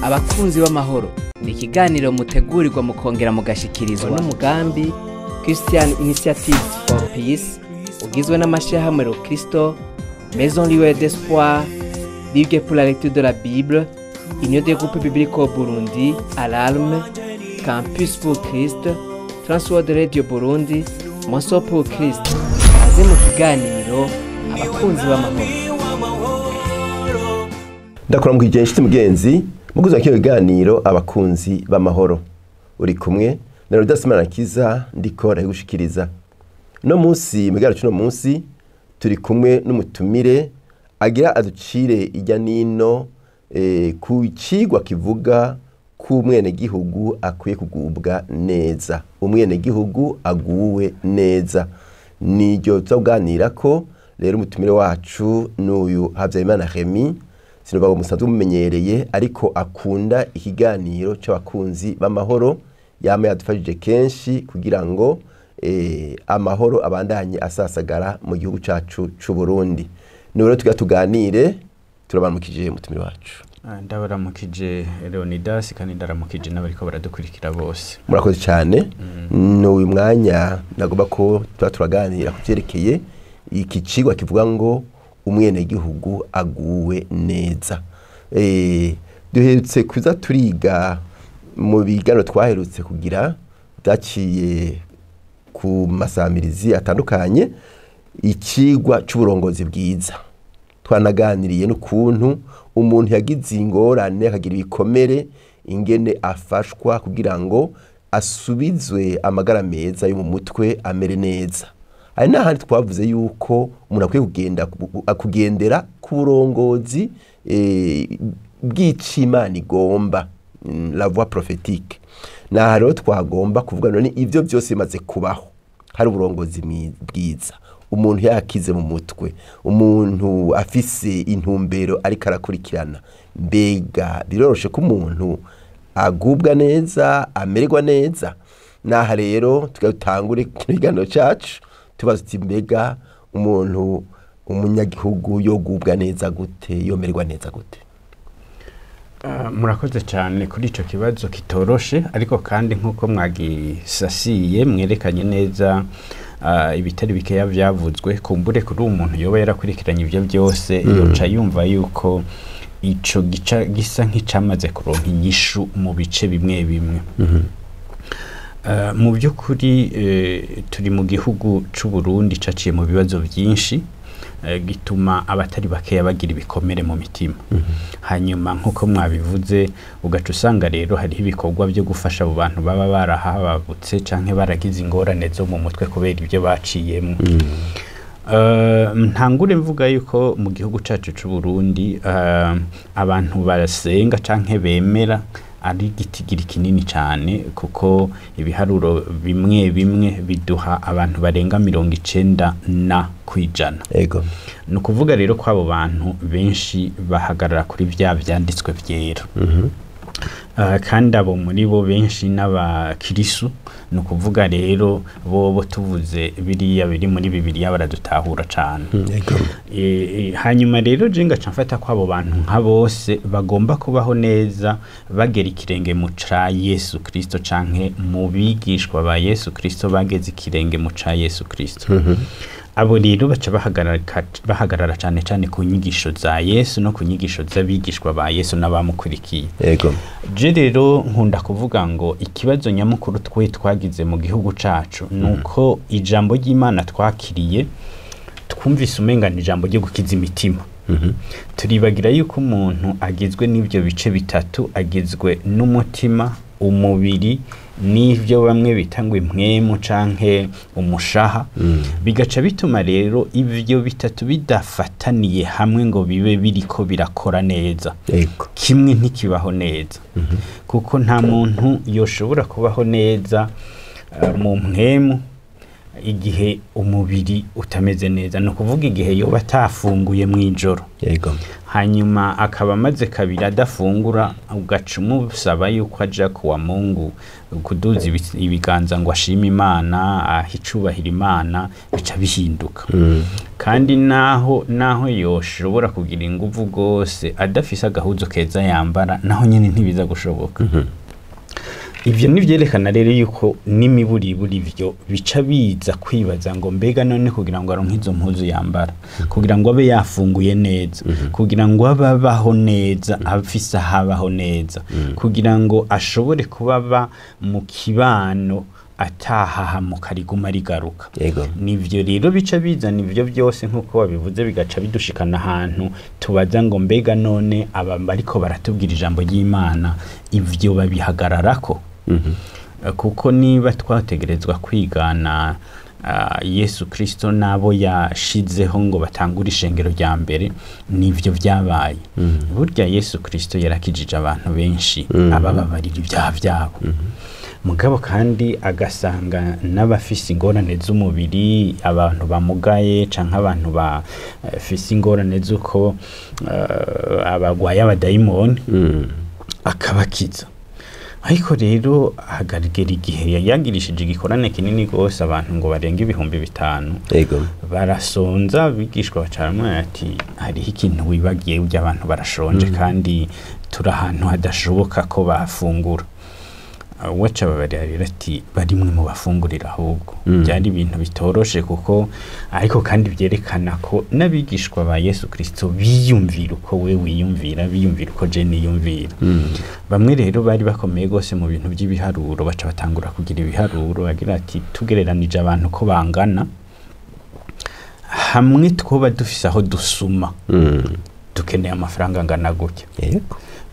Abakunzi b'amahoro ni ikiganiro mutegurirwa mukongera mugashikirizwa n'umugambi Christian Initiative for Peace, ugizwe n'amashyirahamwe Rokristo, Maison Lueur d'Espoir, Ligue pour la lecture de la Bible, Union des groupes bibliques au Burundi, Alarme, Campus pour Christ, Transworld Radio Burundi, Moso pour Christ. Kaze mu kiganiro Abakunzi b'amahoro. Ndakuramukije inshuti mugenzi muguzi wa kino kiganiro Abakunzi b'amahoro. Uri kumwe na Rudas Manakiza, ndiko ndabigushikiriza. No munsi mu kiganiro cy'uno munsi turi kumwe n'umutumire agira aducire ijya nino ku cigwa kivuga ku umwenegihugu akwiye kugubwa neza. Umwenegihugu aguwe neza niryo tuzaganira ko. Rero umutumire wacu n'uyu Habyarimana Remy, sinuvuga ngo musanzwe mumenyereye, ariko akunda ikiganiro c'Abakunzi b'amahoro, yama yadufashije kenshi kugira ngo amahoro abandanye asasagara mu gihugu cacu c'u Burundi. Ni rero tugira tuganire. Turabaramukije, mutumire wacu. Ndabaramukije Leonidas, kandi ndaramukije n'abariko baradukurikira bose. Murakoze cyane. N'uyu mwanya nagomba ko tuba turaganira ku vyerekeye iki cigwa kivuga ngo umwenegihugu aguwe neza. Duherutse kuza turiga mu biganiro twaherutse kugira byaciye ku masamirizi atandukanye ikigwa c'uburongozi bwiza. Twanaganiriye n'ukuntu umuntu yagize ingorane akagira ibikomere, ingene afashwa kugira ngo asubizwe amagara meza yo mu mutwe, amere neza. Hari n'ahandi twavuze yuko umuntu akwiye kugenda kugendera ku burongozi bw'icimana igomba, la voix prophétique. Naha rero twagomba kuvuga none ivyo byose bimaze kubaho, hari uburongozi bwiza, umuntu yakize mu mutwe, umuntu afise intumbero ariko arakurikirana, mbega biroroshe ko umuntu agubwa neza, amererwa neza? Naha rero tugatangure ikiganiro cacu tubaza uti: mbega umuntu umunyagihugu yogubwa neza gute, yomererwa neza gute? Murakoze cyane kuri ico kibazo kitoroshe, ariko kandi nk'uko mwagisasiye mwerekanye neza ibitari bikeya vyavuzwe. Kumbure kuri uwo muntu yoba yarakurikiranye ivyo byose, yoca yumva yuko ico gica gisa nk'icamaze kuronka inyishu mu bice bimwe bimwe. Mu by'ukuri turi mu gihugu c'u Burundi caciye mu bibazo byinshi, gituma abatari bakeya bagira ibikomere mu mitima. Hanyuma nk'uko mwabivuze, ugaca usanga rero hariho ibikorwa byo gufasha abo bantu baba barahababutse canke baragize ingorane zo mu mutwe kubera ibyo baciyemo. Ntangure mvuga yuko mu gihugu cacu c'u Burundi abantu barasenga canke bemera ari igitigiri kinini cyane, kuko ibiharuro bimwe bimwe biduha abantu barenga 90%. Ni ukuvuga rero ko abo bantu benshi bahagarara kuri vya vyanditswe vyera. Kandi abo muri bo benshi n'abakirisu. Ni ukuvuga rero bobo tuvuze biriya biri muri Bibiliya baradutahura cane. Hanyuma rero je ngaca mfata ko abo bantu nka bose bagomba kubaho neza bagera ikirenge mu ca Yesu Kristo canke mu bigishwa ba Yesu Kristo bageze ikirenge mu ca Yesu Kristo. Abo rero baca bahagarara cane cane ku nyigisho za Yesu no ku nyigisho z'abigishwa ba Yesu n'abamukurikiye. Je rero nkunda kuvuga ngo ikibazo nyamukuru twe twagize mu gihugu cacu nuko ijambo ry'Imana twakiriye twumvise umenga ni ijambo ryo gukiza imitima. Turibagira yuko umuntu agizwe n'ibyo bice bitatu: agizwe n'umutima, umubiri n'ivyo bamwe bita ngo impwemu canke umushaha. Bigaca bituma rero ivyo bitatu bidafataniye hamwe ngo bibe biriko birakora neza, kimwe ntikibaho neza, kuko nta muntu yoshobora kubaho neza mu mpwemu. Igihe umubiri utameze neza, ni ukuvuga igihe yoba atafunguye mu ijoro, hanyuma akaba amaze kabiri adafungura, ugaca umusaba yuko aja kuwa Mungu kuduza ibiganza ngo ashime Imana, ahe icubahiro Imana, bica bihinduka. Kandi naho yoshobora kugira inguvu rwose, adafise agahuzu keza yambara, naho nyene ntibiza gushoboka. Ivyo nivyerekana rero yuko n'imiburiburi ivyo bica biza kwibaza ngo mbega none kugira ngo aronke izo mpuzu yambara, kugira ngo abe yafunguye neza, kugira ngo abe abaho neza, afise aho abaho neza, kugira ngo ashobore kuba aba mu kibano atahahamuka riguma rigaruka. Nivyo rero bica bizana ivyo byose nk'uko babivuze, bigaca bidushikana ahantu tubaza ngo mbega none aba bariko baratubwira ijambo ry'Imana ivyo babihagararako? Kuko niba twategerezwa kwigana Yesu Kristo n'abo yashizeho ngo batangure ishengero rya mbere, nivyo vyabaye. Burya Yesu Kristo yarakijije abantu benshi, abababarira ibyaha byabo, mugabo kandi agasanga n'abafise ingorane z'umubiri, abantu bamugaye canke abantu bafise ingorane z'uko abagwaye abadayimoni, akabakiza. Ariko rero hagaragara igihe yagirishije igikorane kinini rwose, abantu ngo barenga 5000, barasonza. Abigishwa bacaramwe ati hariho ikintu wibagiye, burya abantu barashonje kandi turi ahantu hadashoboka ko bafungura. Waca babarira rero ati barimwe mu bafungurira ahubwo. Byari ibintu bitoroshe kuko, ariko kandi byerekana ko n'abigishwa ba Yesu Kristo biyumvira uko we wiyumvira, biyumvira uko je niyumvira. Bamwe rero bari bakomeye gose mu bintu by'ibiharuro, baca batangura kugira ibiharuro, bagira ati tugereranije abantu ko bangana, hamwe twoba dufise aho dusuma, dukeneye amafaranga angana gutya.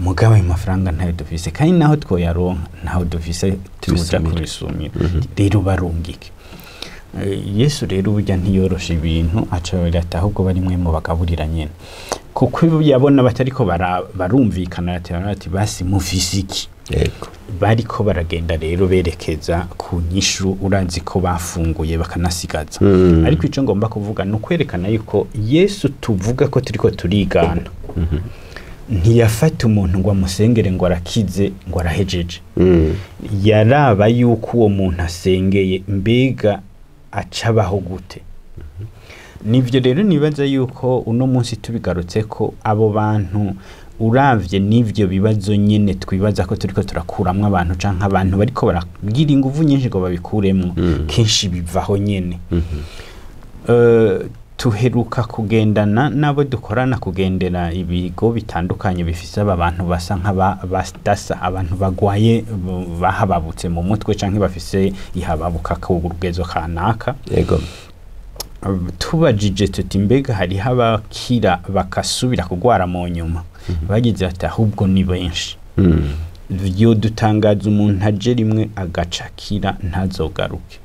Mugabo ayo mafaranga ntayo dufise, kandi naho twoyaronka ntaho dufise tuja Tubisumira. kubisumira. Rero barungike. Yesu rero burya ntiyoroshe ibintu, aca ati ahubwo bari mwe mu bagaburira nyene, kuko yabona batariko barumvikana, ati basi mufise iki? Bariko baragenda rero berekeza ku nyishu, urazi ko bafunguye bakanasigaza. Ariko ico ngomba kuvuga ni ukwerekana yuko Yesu tuvuga ko turiko turigana ntiyafata umuntu ngo amusengere ngo arakize ngo arahejeje. Yaraba yuko uwo muntu asengeye mbega acabaho gute. Nivyo rero nibaza yuko uno munsi tubigarutse ko abo bantu uravye n'ivyo bibazo nyene twibaza ko turiko turakuramwo abantu, canke abantu bariko baragira inguvu nyinshi ngo babikuremwo, kenshi bivaho nyene. Tuheruka kugendana n'abo dukorana, kugendera ibigo bitandukanye bifise aba bantu basa nk'abadasa, abantu bagwaye bahababutse mu mutwe canke bafise ihababuka ku rugezo kanaka. Tubajije tuti mbega hariho abakira bakasubira kugwara mu nyuma? Bagize ati ahubwo ni benshi. Vyo dutangaza umuntu aje rimwe agacakira ntazogaruke,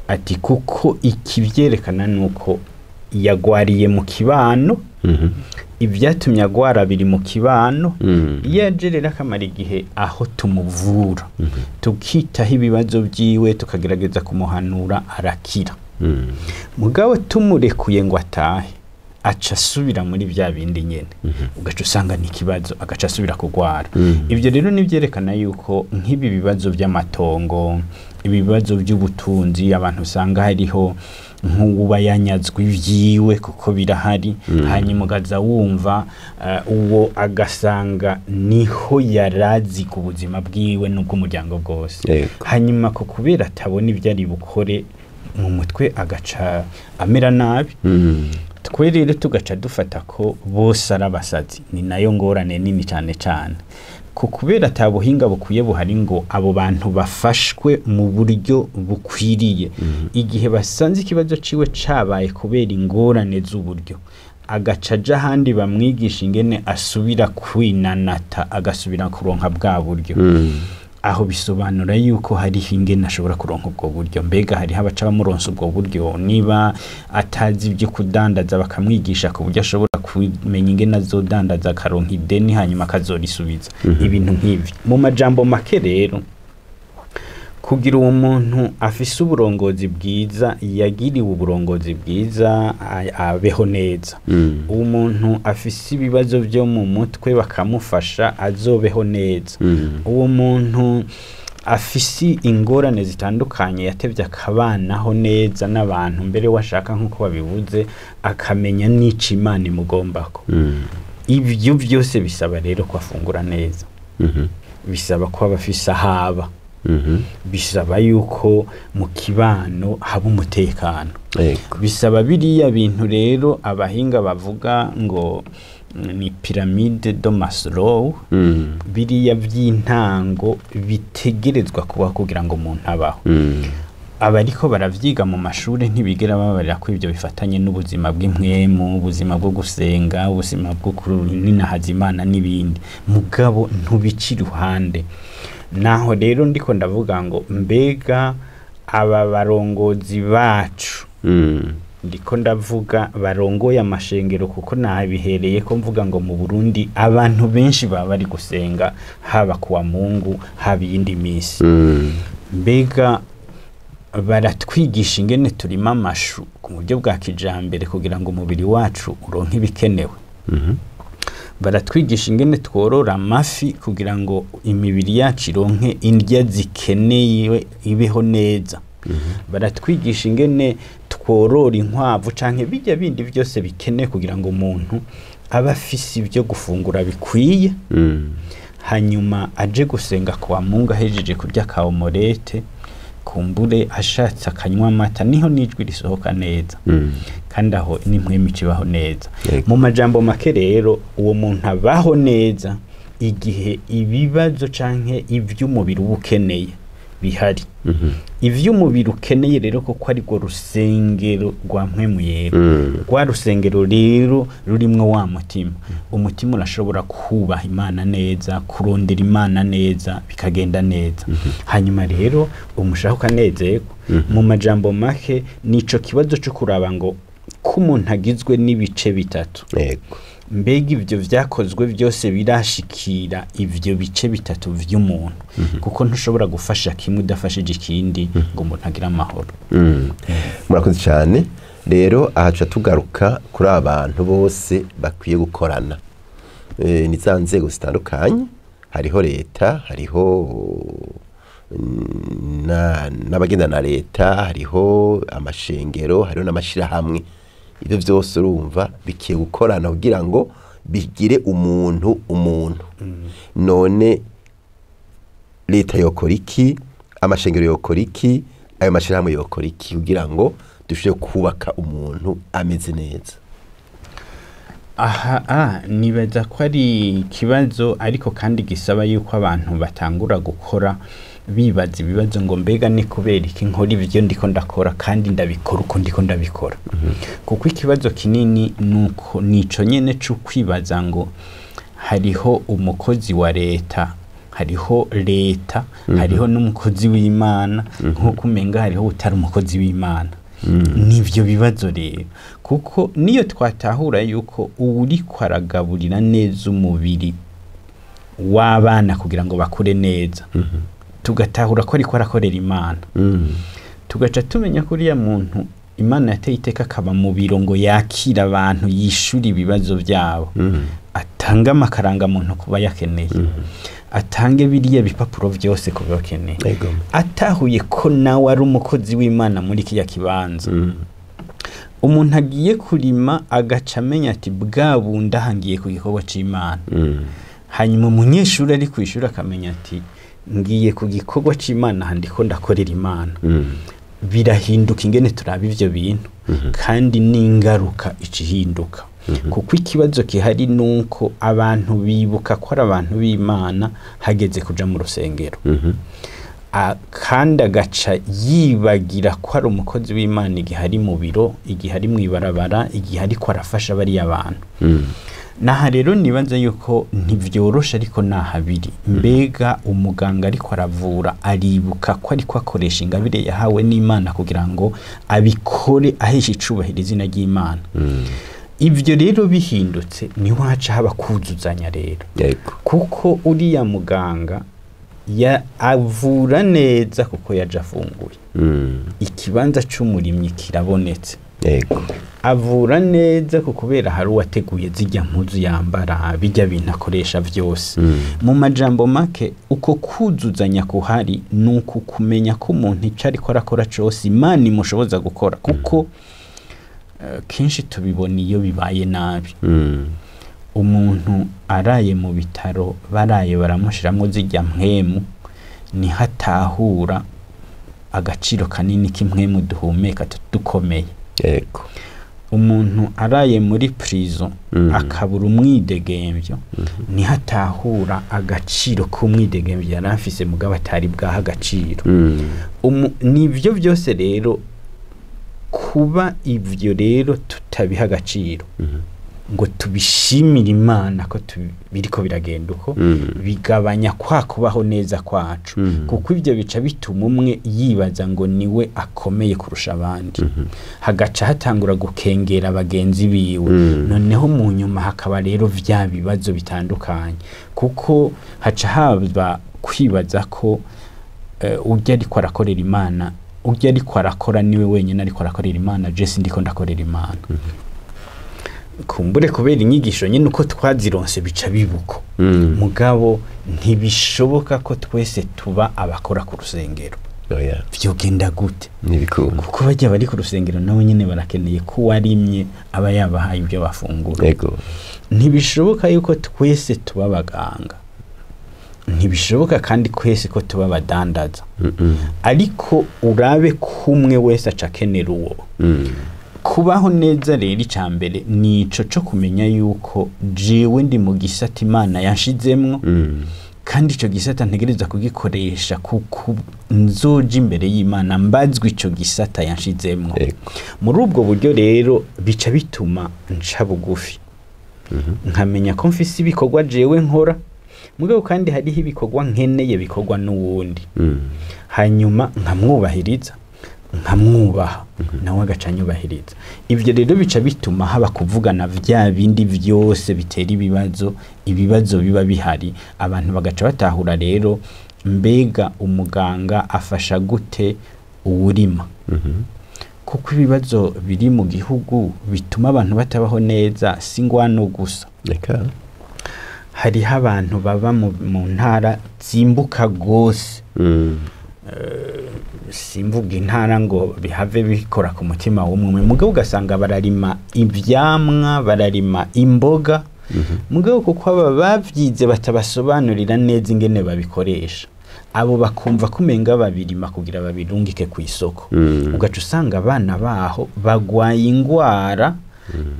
ati kuko ikivyerekana nuko yagwariye mu kibano, ibyatumye agwara biri mu kibano. Iyo aje rero akamara igihe aho tumuvura, tukitaho ibibazo byiwe, tukagerageza kumuhanura, arakira. Mugabo tumurekuye ngo atahe, aca asubira muri bya bindi nyene, ugaca usanga ni ikibazo, agaca asubira kugwara. Ibyo rero nivyerekana yuko nk'ibi bibazo by'amatongo, ibibazo by'ubutunzi, abantu usanga hariho nk'uba yanyazwe ivyiwe, kuko birahari, hanyuma ugaza wumva uwo agasanga niho yarazi ku buzima bwiwe n'ubw'umuryango bwose. Hanyuma ko kubera atabona ibyo ari bukore mu mutwe, agaca amera nabi. Twe rero tugaca dufata ko bose ari abasazi. Ni nayo ngorane nini cyane cyane, ku kubera ata buhinga bukwiye buhari ngo abo bantu bafashwe mu buryo bukwiriye. Igihe basanze ikibazo ciwe cabaye kubera ingorane z'uburyo, agaca aja ahandi bamwigisha ingene asubira kwinanata, agasubira kuronka bwa buryo. Aho bisobanura yuko hariho ingene ashobora kuronka ubwo buryo. Mbega hariho abaca bamuronsa ubwo buryo, niba atazi ibyo kudandaza bakamwigisha ku buryo ashobora kumenya ingene azodandaza akaronka ideni hanyuma akazorisubiza, ibintu nk'ivyo. Mu majambo make rero, Kugira uwo muntu afise uburongozi bwiza, yagiriwe uburongozi bwiza, abeho neza. Uwo muntu afise ibibazo byo mu mutwe bakamufasha, azobeho neza. Uwo muntu afise ingorane zitandukanye yatevye akabanaho neza n'abantu, mbere washaka nk'uko babivuze akamenya n'ico Imana imugombako. Ibyo byose bisaba rero ko afungura neza, bisaba ko aba afise ahaba, bisaba yuko mu kibano haba umutekano, bisaba biriya bintu rero abahinga bavuga ngo ni pyramide de Maslow, biriya by'intango bitegerezwa kubaho kugira ngo umuntu abaho. Abariko baravyiga mu mashuri ntibigera babarira ko ibyo bifatanye n'ubuzima bw'impwemu, ubuzima bwo gusenga, ubuzima bwo kuninahaza Imana n'ibindi, mugabo ntubica iruhande. Naho rero ndiko ndavuga ngo mbega aba barongozi bacu, ndiko ndavuga barongoye amashengero, kuko nabihereye ko mvuga ngo mu Burundi abantu benshi baba bari gusenga, haba kuwa Mungu, haba iyindi misi. Mbega baratwigisha ingene turima amashu ku buryo bwa kijambere kugira ngo umubiri wacu uronke ibikenewe? Baratwigisha ingene tworora amafi kugira ngo imibiri yacu ironke indya zikeneye ibeho neza? Baratwigisha ingene tworora inkwavu canke bijya bindi byose bikenewe kugira ngo umuntu abe afise ibyo gufungura bikwiye, hanyuma aje gusenga kwa Mungu ahejeje kurya ka omorete, kumbure ashatse akanywa amata, niho nijwi risohoka neza, kandi aho n'impwemu ikibaho neza. Mu majambo make rero, uwo muntu abaho neza igihe ibibazo canke ivy'umubiri uba ukeneye bihari. Ivy'umubiri ukeneye rero, kuko ari rwo rusengero rwa mpwemu yera, rwa rusengero rero rurimwo wa mutima, umutima urashobora kubaha Imana neza, kurondera Imana neza, bikagenda neza. Hanyuma rero umushaho ukanezerwa. Mu majambo make, nico kibazo co kuraba ngo ko umuntu agizwe n'ibice bitatu, mbega ibyo vyakozwe byose birashikira ivyo bice bitatu vy'umuntu? Kuko ntushobora gufasha kimwe udafashije ikindi ngo umuntu agire amahoro. Murakoze cyane. Rero aha tuca tugaruka kuri abantu bose bakwiye gukorana. Ni za nzego zitandukanye, hariho leta, hariho n'abagenda na leta, hariho amashengero, hariho n'amashirahamwe. Ibyo byose urumva bikiye gukorana kugira ngo bigire umuntu umuntu. None leta yokora iki, amashengero yokora iki, ayo mashirahamwe yokora iki kugira ngo dushobore kubaka umuntu ameze neza? Aha nibaza ko ari ikibazo, ariko kandi gisaba yuko abantu batangura gukora bibaza ibibazo ngo mbega ni kubera iki nkora ibyo ndiko ndakora, kandi ndabikora uko ndiko ndabikora? Kuko ikibazo kinini nuko nico nyene co kwibaza ngo hariho umukozi wa leta, hariho leta, hariho n'umukozi w'Imana, nk'uko umenga hariho utari umukozi w'Imana. Nivyo bibazo rero, kuko niyo twatahura yuko uwuriko aragaburira neza umubiri w'abana kugira ngo bakure neza, tugatahura ko ariko arakorera Imana, tugaca tumenya ko uriya muntu Imana yateye iteka akaba mu biro ngo yakire abantu, yishure ibibazo byabo, atange amakarangamuntu kuba yakeneye, atange biriya bipapuro byose ku bakeneye, atahuye ko nawe ari umukozi w'Imana muri kiriya kibanza. Umuntu agiye kurima agaca amenya ati bwa bundi aha ngiye ku gikorwa c'Imana. Hanyuma umunyeshuri ari ku ishuri akamenya ati ngiye ku gikorwa c'Imana, aha ndiko ndakorera Imana. Birahinduka ingene turaba ivyo bintu, kandi n'ingaruka icihinduka, kuko ikibazo gihari nuko abantu bibuka ko ari abantu b'Imana hageze kuja mu rusengero, kandi agaca yibagira ko ari umukozi w'Imana igihe ari mu biro, igihe ari mw'ibarabara, igihe ariko arafasha bariya bantu. Naha rero nibaza yuko ntivyoroshe, ariko nahabiri mbega umuganga ariko aravura aribuka ko ariko akoresha ingabire yahawe n'Imana kugira ngo abikore ahesha icubahiro izina ry'Imana? Ivyo rero bihindutse niho haca haba kuzuzanya rero, kuko uriya muganga Ya avura neza kuko yaje afunguye. Ikibanza c'umurimyi kirabonetse. Yego. Avura neza kuko kubera hari uwateguye zijya mpuzu yambara bijya bintu akoresha vyose. Mu majambo make uko kuzuzanya kuhari nuko kumenya ko umuntu icyo ariko arakora cose Imana imushoboza gukora kuko kenshi tubibona iyo bibaye nabi. Umuntu araye mu bitaro baraye baramushiramwo zijya mpwemu niho atahura agaciro kanini k'impwemu duhumeka dukomeye. Yego. Umuntu araye muri prison akabura umwidegemvyo niho atahura agaciro k'umwidegemvyo yari afise mugabo atari bwaha agaciro. Nivyo byose rero kuba ivyo rero tutabiha agaciro ngo tubishimire Imana ko biriko biragenda uko bigabanya kwa kubaho neza kwacu kuko ivyo bica bituma umwe yibaza ngo niwe akomeye kurusha abandi hagaca hatangura gukengera bagenzi biwe noneho mu nyuma hakaba rero vya bibazo bitandukanye kuko haca haba kwibaza ko ujya ariko arakorera Imana ujya ariko arakora niwe wenyine ariko arakorera Imana je sindiko ndakorera Imana. Kumbure kubera inyigisho nyine uko twazironse bica bibuko mugabo ntibishoboka ko twese tuba abakora ku rusengero. Vyogenda gute? Nibikunda. Kuko bajya bari ku rusengero nabo nyine barakeneye ko warimye aba yabahaye ibyo bafungura. Yego. Ntibishoboka yuko twese tuba abaganga. Ntibishoboka kandi kwese ko tuba abadandaza. Ariko urabe kumwe wese acakenera uwo. Kubaho neza rero icambere nico co kumenya yuko jewe ndi mu gisata Imana yanshizemwo kandi ico gisata ntegereza kugikoresha kuko nzoja imbere y'Imana mbazwe ico gisata yanshizemwo. Muri ubwo buryo rero bica bituma nca bugufi nkamenya ko mfise ibikorwa jewe nkora mugabo kandi hariho ibikorwa nkeneye bikorwa n'uwundi hanyuma nkamwubahiriza nkamwubaha nawe agaca anyubahiriza. Ivyo rero bica bituma haba kuvugana vya bindi vyose bitera ibibazo, ibibazo biba bihari abantu bagaca batahura rero mbega umuganga afasha gute uwurima kuko ibibazo biri mu gihugu bituma abantu batabaho neza si ngwano gusa. Hariho abantu baba mu ntara zimbuka gose simvuga intara ngo bihave bikora ku mutima w'umwe mugabo ugasanga bararima ivyamwa bararima imboga mugabo kuko aba bavyize batabasobanurira neza ingene babikoresha abo bakumva kumenga babirima kugira babirungike ku isoko ugaca usanga abana baho bagwaye ingwara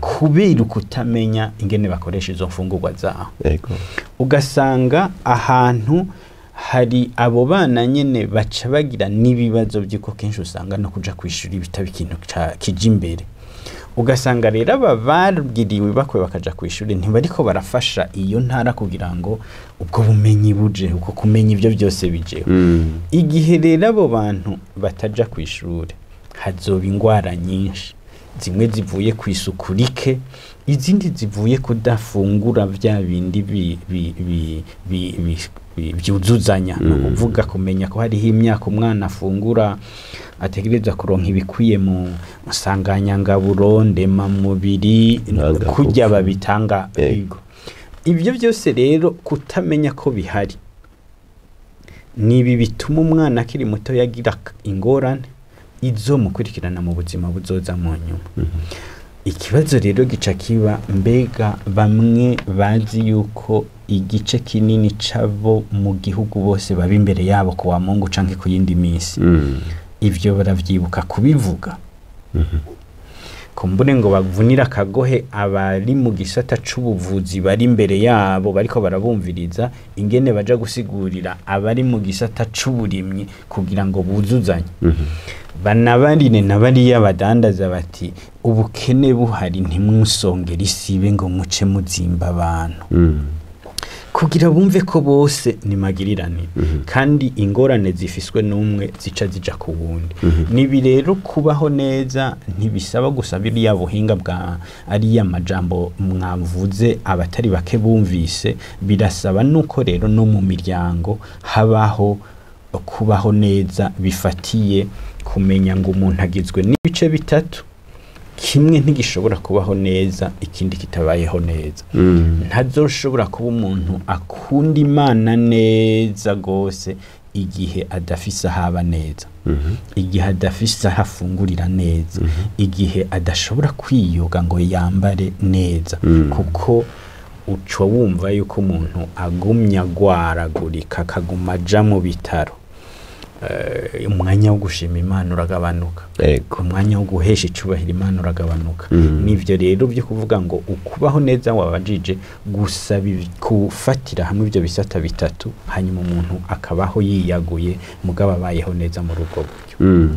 kubera kutamenya ingene bakoresha izo mfungurwa zaho. Ugasanga ahantu hari abo bana nyene baca bagira n'ibibazo by'uko kenshi usanga no kuja kwishura ibitabo ikintu kija imbere. Ugasanga rero aba babwiriwe bakwe bakaja kwishura ntibariko barafasha iyo ntara kugira ngo ubwo bumenyi buje uko kumenya ibyo byose bijeho. Igihe rero abo bantu bataja kwishura hazoba ingwara nyinshi zimwe zivuye ku isuku rike izindi zivuye kudafungura vya bindi byuzuzanya no kuvuga kumenya ko hariho imyaka umwana afungura ategereza kuronka ibikwiye mu nsanganyangaburo ndemamubiri kujya babitanga. Ibyo byose rero kutamenya ko bihari nibi bituma umwana akiri muto yagira ingorane izo mukurikirana mu buzima buzoza mu nyuma. Ikibazo rero gica kiba mbega bamwe bazi yuko igice kinini cabo mu gihugu bose baba imbere yabo ku wa Mungu canke ku yindi minsi ivyo baravyibuka kubivuga kumbure ngo bavunira akagohe abari mu gisata c'ubuvuzi bari imbere yabo bariko barabumviriza ingene baja gusigurira abari mu gisata c'uburimyi kugira ngo buzuzanye banabarine nabariya badandaza bati ubukene buhari ntimwisongere isibe ngo muce muzimba abantu. Kugira bumve ko bose ni magirirane, kandi ingorane zifiswe n'umwe zica zija ku wundi. Nibi rero kubaho neza ntibisaba gusa biriya buhinga bwa ariya majambo mwavuze abatari bake bumvise, birasaba nuko rero no mu miryango habaho kubaho neza bifatiye kumenya ngo umuntu agizwe n'ibice bitatu, kimwe ntigishobora kubaho neza ikindi kitabayeho neza. Ntazoshobora kuba umuntu akunda Imana neza gose igihe adafise ahaba neza, igihe adafise aho afungurira neza, igihe adashobora kwiyoga ngo yambare neza, kuko uca wumva yuko umuntu agumya agwaragurika akaguma aja mu bitaro, umwanya wo gushima Imana uragabanuka, umwanya wo guhesha icubahiro Imana uragabanuka. Nivyo rero byo kuvuga ngo ukubaho neza wabajije gusa kufatira hamwe ibyo bisata bitatu, hanyuma umuntu akabaho yiyaguye mugabo abayeho neza muri ubwo buryo.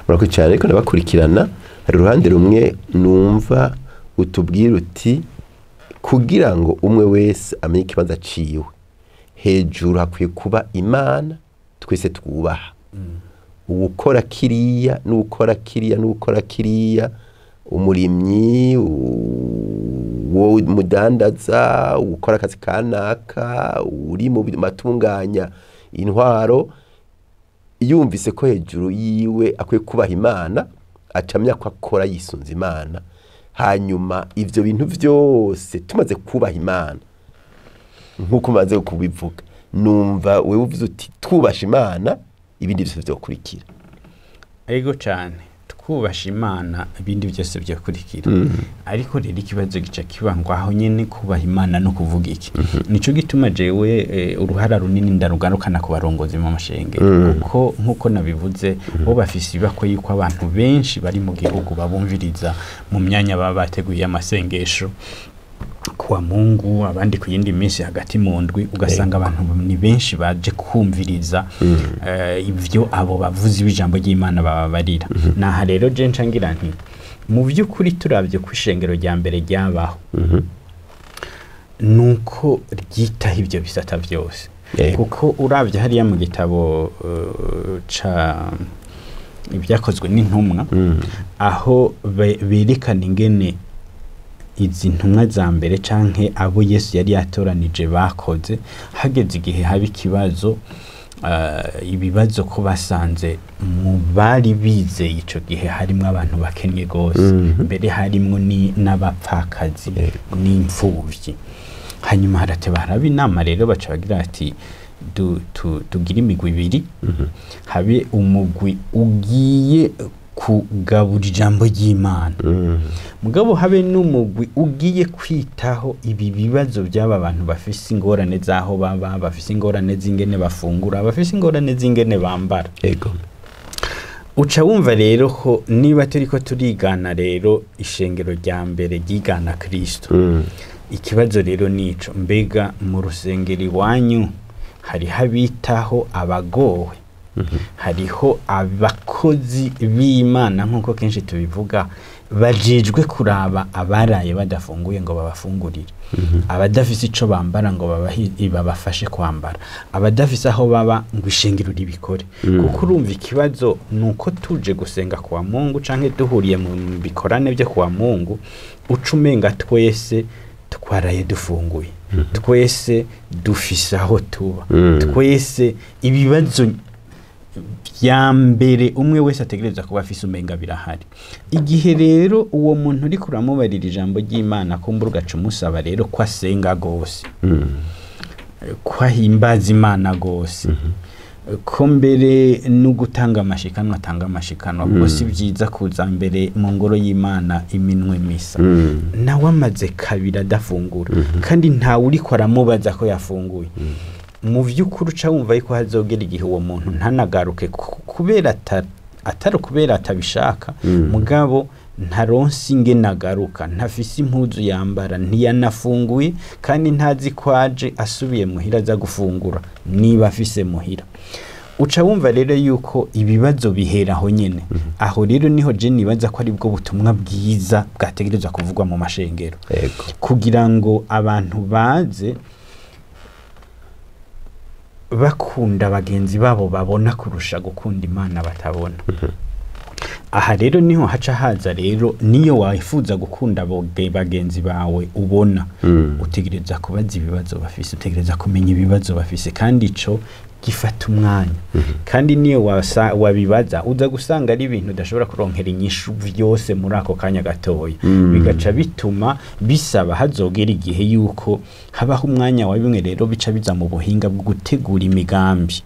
Murakoze cyane. Ariko ndabakurikirana, hari uruhande rumwe numva utubwira uti kugira ngo umwe wese amenye ikibanza ciwe, hejuru hakwiye kuba Imana twese twubaha, uwukora kiriya n'uwukora kiriya n'uwukora kiriya, umurimyi, uwo mudandaza, uwukora akazi kanaka, uri mu matunganya intwaro, yumvise ko hejuru yiwe akwiye kubaha Imana, acamya ko akora yisunze Imana. Hanyuma ivyo bintu vyose tumaze kubaha Imana nkuko maze kubivuga, numva wewe uvuze uti twubasha Imana ibindi byose byokurikira. Ego cyane, twubasha Imana ibindi byose byokurikira. Ariko rero ikibazo gica kiba ngo aho nyene kubaha Imana no kuvuga iki? Nico gituma jewe uruhara runini ndarugarukana ku barongozi mu mashengero, kuko nkuko nabivuze bo bafise ibako yuko abantu benshi bari mu gihugu babumviriza mu myanya baba bateguye amasengesho kuwa Mungu, abandi ku yindi minsi hagati mu ndwi, ugasanga abantu ni benshi baje kumviriza ivyo abo bavuzi b'ijambo ry'Imana bababarira. Naha rero je ncangira nti mu by'ukuri turavye ku ishengero rya mbere ryabaho nuko ryitaho ivyo bisata byose, kuko uravye hariya mu gitabo ca ibyakozwe n'intumwa, aho berekana ingene izi ntumwa za mbere canke abo Yesu yari yatoranije bakoze, hageze igihe haba ikibazo, ibibazo ko basanze mu bari bizeye ico gihe harimwo abantu bakennye gose, mbere harimwo n'abapfakazi n'imfuvyi. Hanyuma harateba haraba inama rero baca bagira ati tugire imigwi ibiri, habe umugwi ugiye kugabura ijambo ry'Imana, mugabo habe n'umugwi ugiye kwitaho ibi bibazo by'aba bantu bafise ingorane z'aho baba, bafise ingorane z'ingene bafungura, bafise ingorane z'ingene bambara. Ego. Uca wumva rero ko niba turiko turigana rero ishengero rya mbere ryigana Kristo, ikibazo rero nico, mbega mu rusengero iwanyu hariho abitaho abagowe, hariho abakozi b'Imana nkuko kenshi tubivuga bajejwe kuraba abaraye badafunguye ngo babafungurire, abadafise ico bambara ngo babafashe kwambara, abadafise aho baba ngo ishengero ribikore. Kuko urumva ikibazo nuko tuje gusenga kwa Mungu canke duhuriye mu bikorane byo kwa Mungu, uca umenga twese twaraye dufunguye, twese dufise aho tuba, twese ibibazo bya mbere umwe wese ategereza kuba afise umenga birahari. Igihe rero uwo muntu uri kuramubarira ijambo ry'Imana kumbura ugaca umusaba rero ko asenga gose, ko ahimbaza Imana gose, ko mbere no gutanga amashikanwa atanga amashikanwa, kuko si byiza kuza mbere mu ngoro y'Imana iminwe misa, nawe amaze kabiri adafungura, kandi ntawe uriko aramubaza ko yafunguye. Mu vy'ukuri uca wumva yuko hazogera igihe uwo muntu ntanagaruke, kubera atari kubera atabishaka, mugabo ntaronse ingene agaruka, ntafise impuzu yambara, ntiyanafunguye, kandi ntazi ko aje asubiye muhira aza gufungura niba afise muhira. Uca wumva rero yuko ibibazo bihera aho nyene. Aho rero niho je nibaza ko ari bwo butumwa bwiza bwategerezwa kuvugwa mu mashengero, kugira ngo abantu baze Bakunda bagenzi babo babona kurusha gukunda Imana batabona. Aha rero niho haca haza rero, niyo wifuza gukunda bagenzi bawe ubona, utegereza kubaza ibibazo bafise, utegereza kumenya ibibazo bafise, kandi ico gifata umwanya. Kandi niyo wabibaza, uza gusanga ari ibintu udashobora kuronkera inyishu vyose muri ako kanya gatoya. Bigaca bituma bisaba hazogera igihe yuko habaho umwanya wa bimwe. Rero bica biza mu buhinga bwo gutegura imigambi.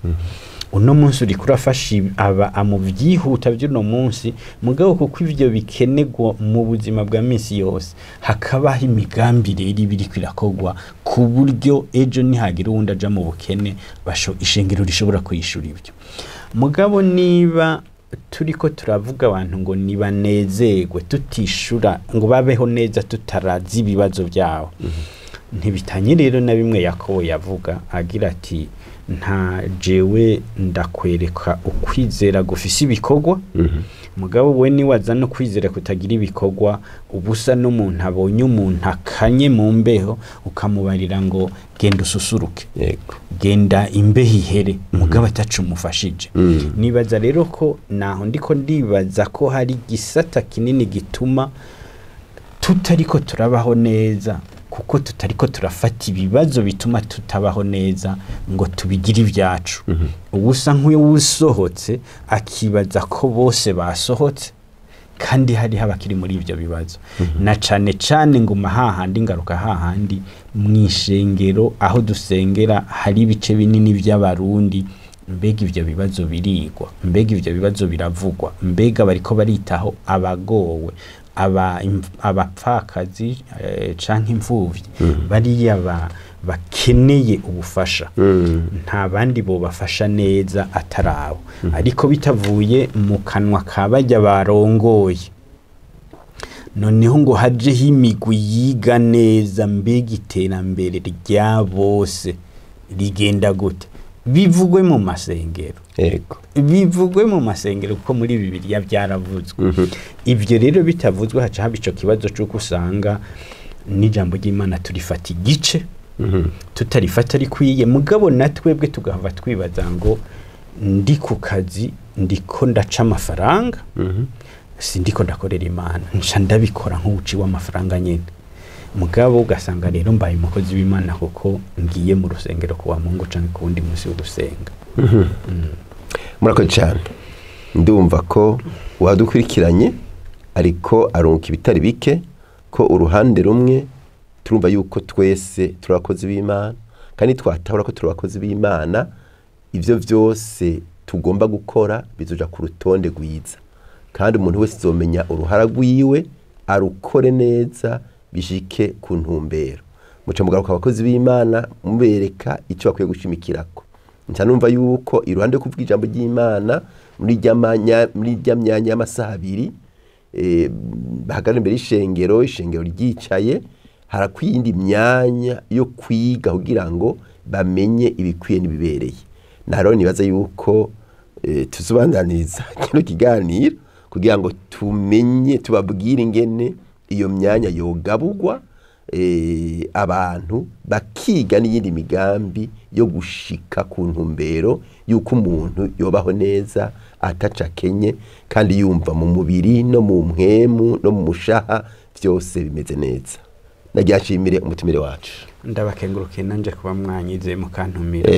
Uno munsi uriko urafasha aba mu vyihuta vy'uno munsi, mugabo kuko ivyo bikenerwa mu buzima bwa minsi yose, hakabaho imigambi rero iba iriko irakorwa ku buryo ejo nihagira uwundi aja mu bukene, ishengero rishobora kwishura ivyo. Mugabo niba turiko turavuga abantu ngo nibanezerwe, tutishura ngo babeho neza, tutarazi ibibazo byabo, ntibitanye rero na bimwe Yakobo yavuga agira ati: "Nta jewe ndakwereka ukwizera gufise ibikorwa, mugabo we niwaza no kwizera kutagira ibikorwa, ubusa n'umuntu abonye umuntu akanye mu mbeho, ukamubarira ngo genda ususuruke, genda imbeho ihere, mugabo atacu umufashije." Nibaza rero ko naho ndiko ndibaza ko hari igisata kinini gituma tutariko turabaho neza, kuko tutariko turafata ibibazo bituma tutabaho neza ngo tubigire ibyacu. Ubusa nk'uwusohotse akibaza ko bose basohotse, kandi hariho abakiri muri ibyo bibazo. Na cane cane nguma hahandi, ngaruka hahandi mw'ishengero aho dusengera hari ibice binini by'Abarundi. Mbega ivyo bibazo birigwa? Mbega ivyo bibazo biravugwa? Mbega bariko baritaho abagowe, abapfakazi canke imfuvyi, bariya bakeneye ubufasha? Nta bandi bobafasha neza atarabo. Ariko bitavuye mu kanwa ka barya barongoye, noneho ngo hajeho imigwi yiga neza mbega iterambere rya bose rigenda gute, bivugwe mu masengero, bivugwe mu masengero, kuko muri Bibiliya byaravuzwe. Ibyo rero bitavuzwe, haca haba ico kibazo c'uko usanga n'ijambo ry'Imana turifata igice, tutarifata rikwiye. Mugabo na twebwe tugahava twibaza ngo ndi ku kazi, ndiko ndaca amafaranga, sindiko ndakorera Imana, nca ndabikora nk'uwuci w'amafaranga nyene. Mugabo ugasanga rero mbaye umukozi w'Imana kuko ngiye mu rusengero kuwa Mungu canke ku wundi munsi wo gusenga. Murakoze cyane. Ndumva ko uwadukurikiranye ariko arunka ibitari bike, ko uruhande rumwe turumva yuko twese turi abakozi b'Imana, kandi twatahura ko turi abakozi b'Imana, ivyo vyose tugomba gukora bizoja ku rutonde rwiza, kandi umuntu wese azomenya uruhara rwiwe, arukore neza, bishike ku ntumbero. Muca mugaruka abakozi b'Imana, mubereka icyo bakwiye gushimikirako. Nca numva yuko iruhande yo kuvuga ijambo ry'Imana muri rya myanya y'amasaha 2 bahagarara imbere y'ishengero, ishengero ryicaye, harakwiye iyindi myanya yo kwiga kugira ngo bamenye ibikwiye n'ibibereye. Naro nibaza yuko tuzobandaniriza kino kiganiro kugira ngo tumenye, tubabwire ingene iyo myanya yogaburwa, abantu bakiga n'iyindi migambi yo gushika ku ntumbero y'uko umuntu yobaho neza ataca akenye, kandi yumva mu mubiri no mu mpwemu no mu mushaha vyose bimeze neza. Nagira nshimire umutumire wacu. Ndabakengurukiye nanje kuba mwanyize mukantumira,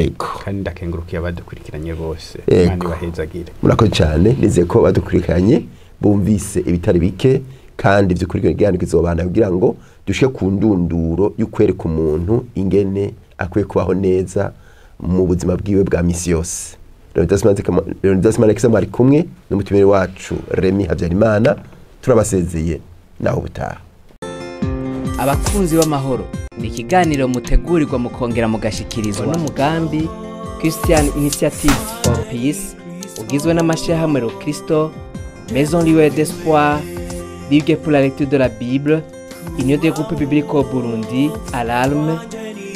kandi ndakengurukiye abadukurikiranye bose. Imana ibahezagire. Murakoze cyane. Nizeye ko badukurikiranye bumvise ibitari bike, kandi vy'ukuri kino kiganiro kizobandanya kugira ngo dushike ku ndunduro y'ukwereka umuntu ingene akwiye kubaho neza mu buzima bwiwe bwa misi yose. Leonidas Manekisa mwari kumwe n'umutumire wacu Remy Habyarimana. Turabasezeye, naho ubutaha. Abakunzi b'amahoro ni ikiganiro mutegurirwa mukongera mugashikirizwa n'umugambi Christian Initiative for Peace, ugizwe n'amashyirahamwe Rokristo, Maison Libre d'Espoir, Ligue pour la lecture de la Bible, Union des groupes bibliques au Burundi, Alarme,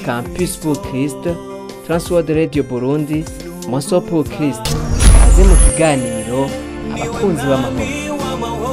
Campus pour Christ, Transworld Radio Burundi, Monso pour Christ. Kaze mu kiganiro Abakunzi b'amahoro.